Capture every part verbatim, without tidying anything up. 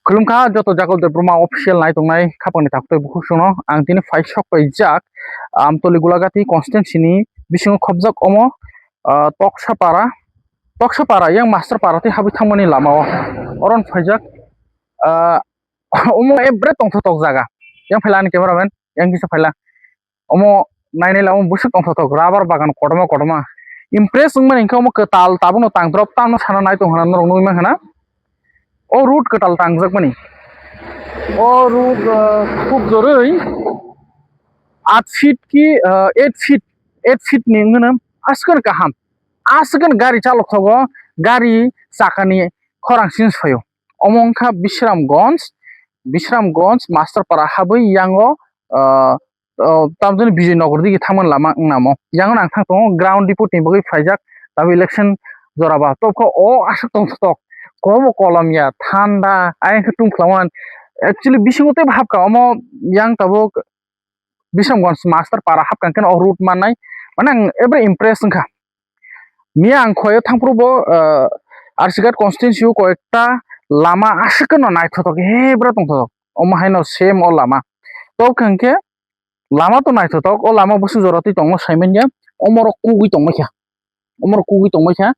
Khulumkha joto Jacob Debbarma official nai tongnai khapangni takhuk tei bukhuk songno. Ang tini phai sok paijak Amtoli Gulagati constituency ni bisingo khopjak omo, ah, Toksapara, Toksapara yang Master Para tei habwi thangmani lama o. Oron phaijak, ah, omo ebre tongthotok jaga. Yang phaila ani cameraman, yang kisa phaila. Omo nainai lama busuk tongthotok, rubber bagan kotorma kotorma. Impress wngmani hinkhe omo kwtal tabukno tang drop, tamo sana nai tong hwnna norok nugwi mankha na. O road kwtal tangjakmani. O road, ah, khub jorwi aat feet ki, ah, eight feet, eight feet ni wngmano aswk kaham. Aswk gari chalok thogo, gari chakani khorang sins phaio. Omo wngkha Bisramganj, Bisramganj Master Para habwi yango, ah, o, tamoni Bijoy Nagar digi thangmani lama wngna mo. Yang ang thang tongo ground report ni bagwi phaijak, tabo election jora ba. Tobokhe o aswk tongthotok, kobo kolom ya, thanda, ayang khe tung khlaman. Actually, bisingo teibo hapkha, omo yang tabuk Bisramganj Master Para hapkha khe o road mannai. Mane ang ebre impress wngkha. Miya ang khoyo thangphuru bo, ah, Arsighat constituency o koyekta lama aswk no naithotok, ebre tongthotok. Omo haino same o lama. Tobokhe lama to naithotok, o lama busu jora twi tongma saimanya, omorok kugwi tongma kha, omorok kugwi tongma kha,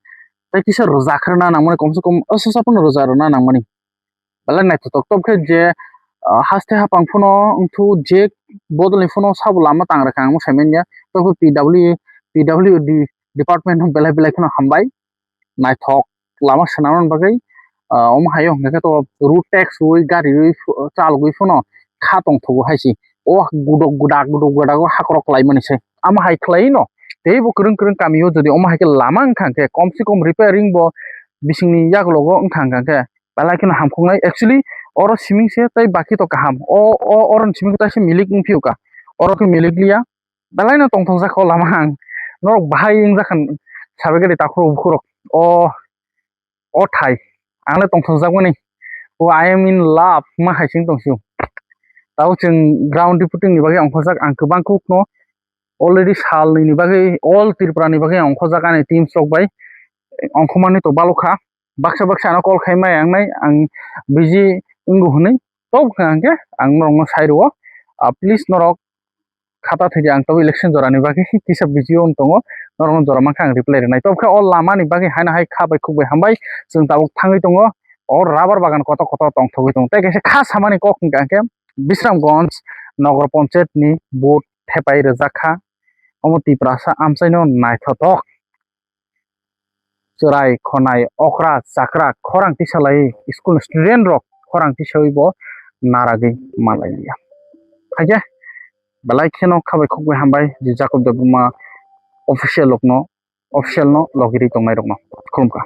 tei kisa rwjak rwna nangmani, komse kom o sosa phano rwjak rwna nangmani, belai naithotok. Tobokhe je, ah, haste hapang phano wngthu je bodolni phano sabo lama tang rwkha ang saimanya, tobokhe P W, P W D department no belai belai kheno hambai. Naithok lama swnamnani bagwi, ah, omo haio hwnkhe to road tax rwi gari rwi ph-, chalogwi phano kha tongthogo hai se. O gudok gudak gudok gudak o hakrok khlaimani se. Amo hai khlaino teibo kwrwng kwrwng kamio jodi omo hai khe lama wngkha hwnkhe, komse kom repairing bo bisingni yagulogo wngkha hwnkha hwnkhe belai kheno hamkuknai. Actually, oro siming se tei baki to kaham. O, o, oroni siming kaisa milik wngphiyokha. Oro khe milik liya. Belai no tongthokjak o lama ang. Norok bahai wngjakha sabai gari takhuk bukhuk rok. O, o thai. Ang le tongthokjakmani. O, I am in love ma hai sing tongsio. Tao chwng ground reporting ni bagwi ongkhorjak ang kwbang kuk no. Already sal nwi ni bagwi all Tripura ni bagwi ongkhorjak ani teams rok bai. Ongkhormani to balokha. Baksa baksa ano call khai mai ang nai, ang busy wngo hwnwi. Tobokhe ang khe ang norokno sai rwo. Ah, please norok khata thwidi ang tabo election jorani bagwi kisa busy wng tongo, norokno jora mankha ang reply rwnai. Tobokhe o lamani bagwi haino hai kha bai khuk bai hambai chwng tabuk thangwi tongo. O rubber bagan kotor kotor tongthogwi tongo. Tei kaisa kha samani kok hwnkha hwnkhe Bisramganj Nagar Panchayat ni vote thepai rwjak kha. Omo Tiprasa amchaino naithotok. Chwrai, khonai, okra, chakra, khorang tisalai, school student rok khorang tisawi bo naragwi malai liya. Haikhe belai kheno khabai khukbai hambai je Jacob Debbarma official rokno, official no logiri tongnai rokno. Khulumkha.